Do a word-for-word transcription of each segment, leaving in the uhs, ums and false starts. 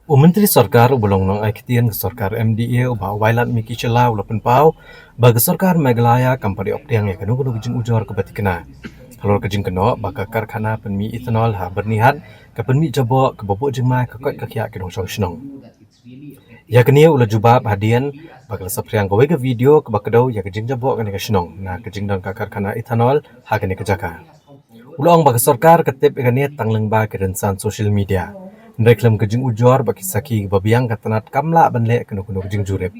U Myntri Sorkar uba long nongai ktien ka sorkar M D A u Bah Wailadmiki Shylla u la pynpaw ba ka sorkar Meghalaya kam pat ïoh pdiang ïa kano kano ka jingujor kaba thikna halor ka jingkynnoh ba ka karkhana pynmih ethanol ha Byrnihat ka pynmih jaboh kaba buh jingma ïa ka koit ka khiah ki nongshong shnong. Ïa kane u la jubab hadien ba ka la saphriang kawei ka video kaba kdew ïa ka jingjaboh kane ka shnong na ka jingdon ka karkhana ethanol ha kane ka jaka. U la ong ba ka sorkar ka tip ïa kane tang lyngba ki rynsan social media. Hynrei khlem ka jingujor bad ki sakhi ba biang ka tnat kam lah ban leh kano kano ka jingjurip.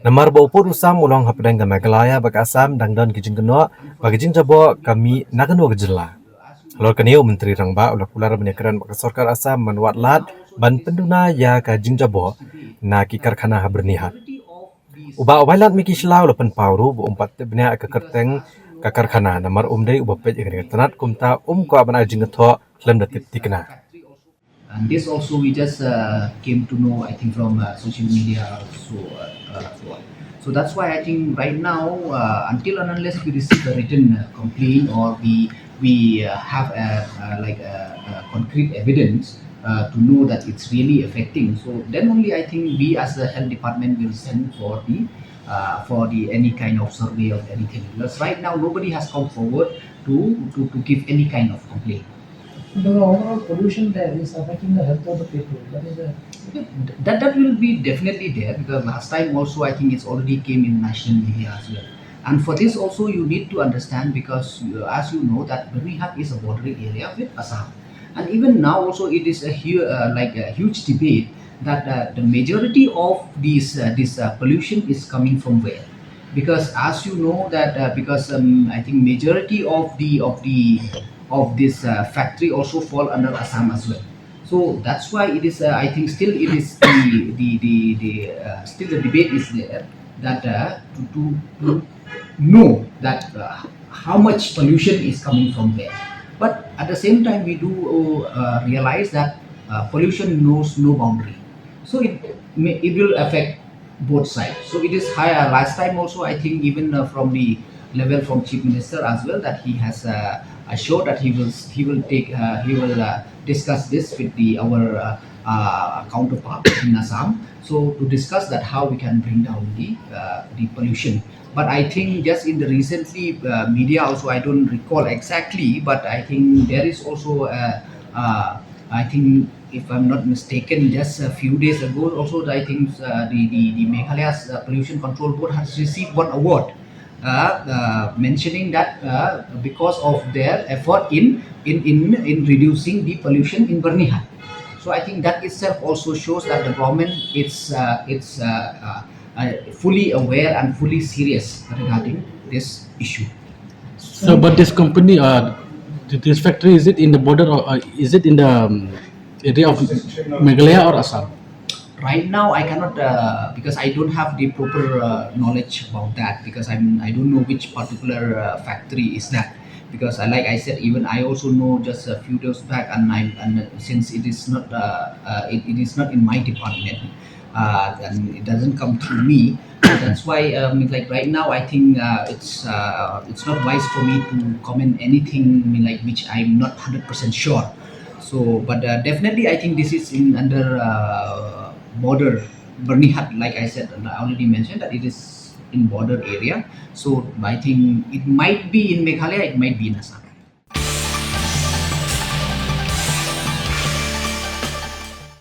Namar ba u pud u sam u la ong hapdeng ka Meghalaya bad ka Assam dang don ki jingkynnoh ba ka jingjaboh ka mih na kano ka jylla. Halor kane u Myntri Rangbah u la kular ban ïakren bad ka sorkar Assam ban wad lad ban pynduna ïa ka jingjaboh na ki karkhana ha Byrnihat. U Bah Wailadmiki Shylla u la pynpaw ruh ba um pat tip bniah ïa ka kyrteng ka karkhana namar um dei uba peit ïa kane ka tnat, kumta um kwah ban ai jingthoh khlem da tip thikna. And this also we just uh, came to know, I think, from uh, social media or so, uh, uh, so on. So that's why I think right now, uh, until and unless we receive a written uh, complaint or we we uh, have a, uh, like a, a concrete evidence uh, to know that it's really affecting, so then only I think we as the health department will send for the uh, for the any kind of survey or anything. Because right now nobody has come forward to to, to give any kind of complaint. The overall pollution there is affecting the health of the people. That is a That that will be definitely there, because last time also I think it's already came in national media as well. And for this also you need to understand, because uh, as you know that Byrnihat is a bordering area with Assam, and even now also it is a huge uh, like a huge debate that uh, the majority of these uh, this uh, pollution is coming from where, because as you know that uh, because um, I think majority of the of the of this uh, factory also fall under Assam as well. So that's why it is uh, I think still it is the the the, the uh, still the debate is there that uh, to, to to know that uh, how much pollution is coming from there. But at the same time we do uh, realize that uh, pollution knows no boundary, so it may, it will affect both sides. So it is higher. Last time also I think even uh, from the level from Chief Minister as well, that he has uh, assured that he will he will take uh, he will uh, discuss this with the our uh, uh, counterpart in Assam, so to discuss that how we can bring down the uh, the pollution. But I think just in the recently uh, media also, I don't recall exactly, but I think there is also uh, uh, I think if I'm not mistaken, just a few days ago also, I think uh, the, the, the Meghalaya's uh, Pollution Control Board has received one award uh, uh, mentioning that uh, because of their effort in, in, in, in reducing the pollution in Byrnihat. So I think that itself also shows that the government is uh, it's uh, uh, uh, fully aware and fully serious regarding this issue. So, but this company, uh, th- this factory, is it in the border or uh, is it in the um, area of Meghalaya or Assam? Right now I cannot uh, because I don't have the proper uh, knowledge about that, because I'm I don't know which particular uh, factory is that, because I, like I said, even I also know just a few days back, and I and since it is not uh, uh, it, it is not in my department, uh, and it doesn't come through me. So that's why um, like right now I think uh, it's uh, it's not wise for me to comment anything, I mean, like, which I'm not hundred percent sure. So, but uh, definitely, I think this is in under uh, border Byrnihat. Like I said, and I already mentioned that it is in border area. So I think it might be in Meghalaya, it might be in Assam.